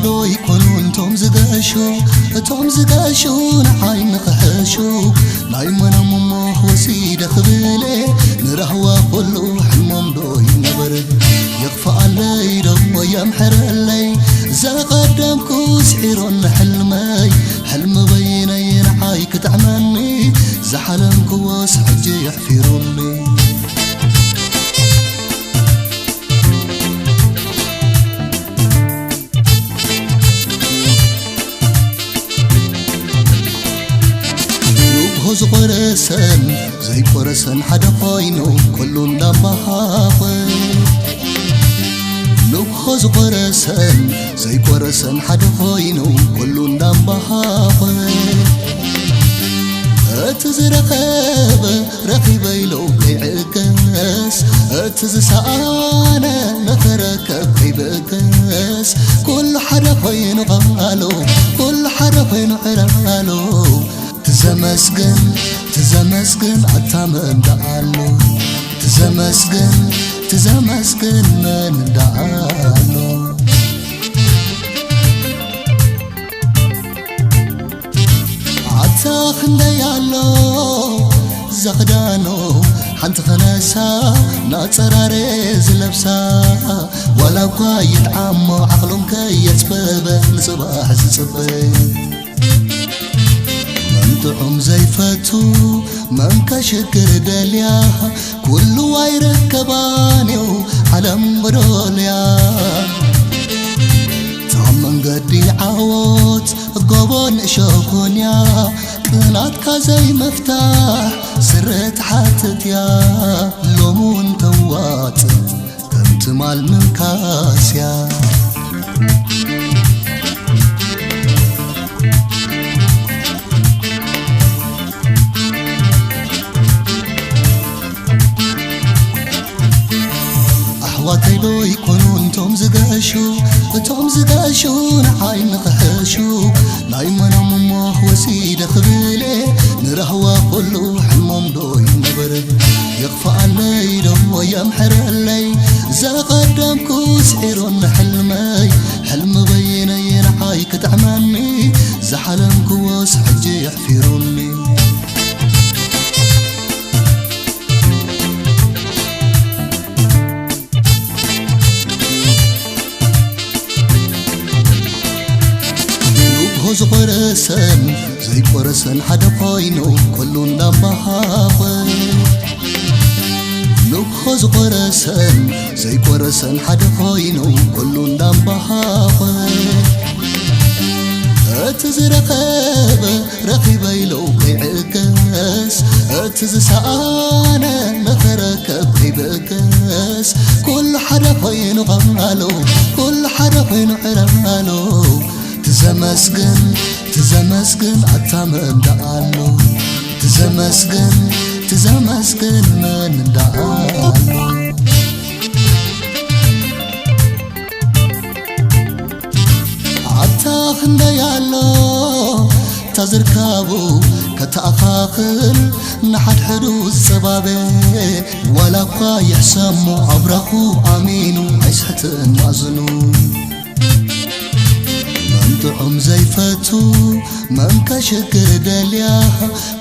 ዶ ይኮኑን እቶም ዝገሹ፣ እቶም ዝገሹ ንዓይ ንኽሕሹ፣ ናይ መኖም እሞ ወሲደ ክብለ፣ ንራህዋ ኩሉ ሕልሞም ዶ ይነበር? ይኽፍኣለይ ዶ የምሕረለይ? ዘቐደምኩ ስዒሮን ሕልመይ፣ ሕልሚ በይነይ ንዓይ ክጥዕመኒ፣ ዝሓለምክዎስ ሕጂ የሕፊሩኒ። ንግሆ ዝቆረሰን ዘይቆረሰን ሓደ ኮይኑ፣ ኩሉ እንዳምባሃኸ። ንግሆ ዝቆረሰን ዘይቆረሰን ሓደ ኮይኑ፣ ኩሉ እንዳምባሃኸ። እቲ ዝረኸበ ረኺበ ኢሉ ከይዕገስ፣ እቲ ዝሰኣነ ንኽረከብ ከይብገስ፣ ኩሉ ሓደ ኮይኑ ቃሉ፣ ኩሉ ሓደ ኮይኑ ዕላሉ። ትዘመስግን፣ ትዘመስግን ኣታ መን ደኣሉ፣ ትዘመስግን፣ ትዘመስግን መን ደኣሉ። ኣታ ክንደይ ኣሎ ዘኽዳኖ ሓንቲ ኸነሳ ናጸራሬ ዝለብሳ፣ ዋላ እኳ ይጥዓሞ ዓቕሎም ከየጽበበ ንጽባሕ ዝጽበ። መን ጥዑም ዘይፈቱ መን ከሽግር ደልያ፣ ኩሉ ኣይርከባን እዩ ዓለም ጎዶልያ። እታ መንገዲ ዓወት ጎቦ ንእሾኾንያ፣ ቅናትካ ዘይምፍታሕ ስረ ትሓትት እያ። ሎሚ እውን ተዋጽእ ከም ትማል ምንካስያ። ኣሕዋተይ ዶ ይኮኑ እንቶም ዝገሹ፣ እቶም ዝገሹ ንዓይ ንኽሕሹ፣ ናይ መኖም እሞ ወሲደ ክብለ፣ ንራህዋ ኩሉ ሕልሞም ዶ ይነበር? ይኽፍኣለይ ዶ የምሕረለይ? ዘቐደምኩ ስዒሮን ሕልመይ፣ ሕልሚ በይነይ ንዓይ ክጥዕመኒ፣ ዝሓለምክዎስ ሕጂ የሕፊሩኒ። ንግሆ ዝቆረሰን ዘይቆረሰን ሓደ ኮይኑ፣ ኩሉ እንዳምባሃኸ። ንግሆ ዝቆረሰን ዘይቆረሰን ሓደ ኮይኑ፣ ኩሉ እንዳምባሃኸ። እቲ ዝረኸበ ረኺበ ኢሉ ከይዕገስ፣ እቲ ዝሰኣነ ንኽረከብ ከይብገስ፣ ኩሉ ሓደ ኮይኑ ቃሉ፣ ኩሉ ሓደ ኮይኑ ዕላሉ። ትዘመስግን፣ ትዘመስግን ኣታ መን ደኣሉ፣ ትዘመስግን፣ ትዘመስግን መን ደኣሉ። ኣታ ክንደይ ኣሎ እታ ዝርካቡ ከተኣኻኽል ንሓድሕዱ ዝጸባበ፣ ዋላ እኳ ይሕሰሞ ኣብራኹ ኣሚኑ ኣይስሕትን ማእዝኑ። መን ጥዑም ዘይፈቱ መን ከሽግር ደልያ፣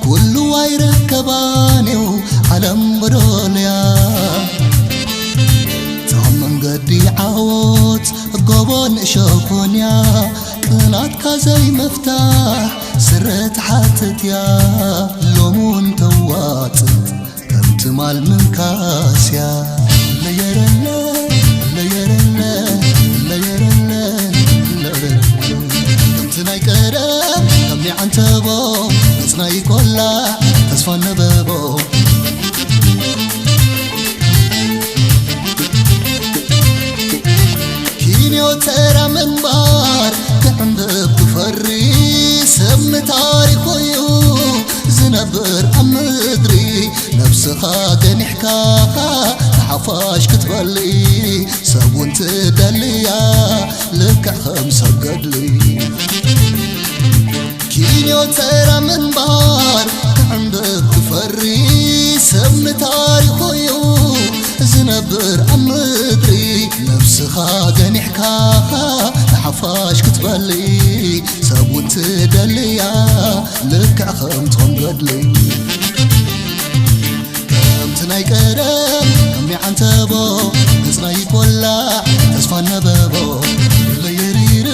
ኩሉ ኣይርከባን እዩ ዓለም ጎዶልያ። እታ መንገዲ ዓወት ጎቦ ንእሾኾ ንያ፣ ቅናትካ ዘይምፍታሕ ስረ ትሓትት እያ። ሎሚ እውን ተዋጽእ ከም ትማል ምንካስያ። ለየረለ፣ ለየረለ፣ ለየረለ፣ ለየረለ። ከምቲ ናይ ቀደም፣ ከም ናይ ዓንተቦ፣ መጽናይ ኮላ፣ ተስፋ ነበቦ። ኪንዮ ተራ ምንባር ክዕንብብ ክፈሪ ሰብ ንታሪኹ እዩ ዝነብር ኣብ ምድሪ። ነብስኻ ገኒሕካ ንሓፋሽ ክትበሊ ሰብ እውን ትደልያ ልክዕ ከም ሰብ ገድሊ። ኪንዮ ተራ ምንባር ክዕንብብ ክፈሪ ሰብ ንታሪኹ እዩ ዝነብር ኣብ ምድሪ። ነብስኻ ገኒሕካ ንሓፋሽ ፋሽ ክትበሊ ሰብ እውን ትደልያ ልክዕ ከምቶም ገድሊ ከምቲ ናይ ቀደም ከሚዓንተቦ ገጽና ይቆላዕ ተስፋ ነበቦ ለየሪር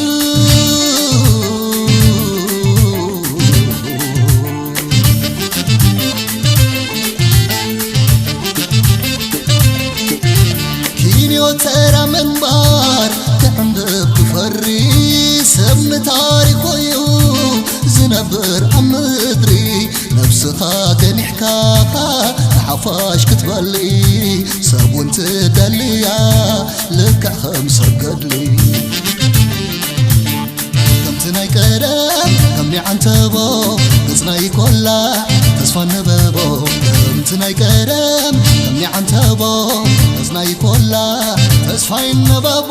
ኪንዮ ተራ ምንባር ክዕንድብ ክፈሪ ሰብ ንታሪኾ እዩ ዝነብር ኣብ ምድሪ ነብስኻ ገኒሕካ ንሓፋሽ ክትበሊ ሰብ እውን ትደልያ ልክዕ ከም ሰብ ገድሊ ከምቲ ናይ ቀደም ከሚዓንተቦ ገጽና ይኮላ ተስፋ ነበቦ ከምቲ ናይ ቀደም ከሚዓንተቦ ገጽና ይኮላ ተስፋ ይነበቦ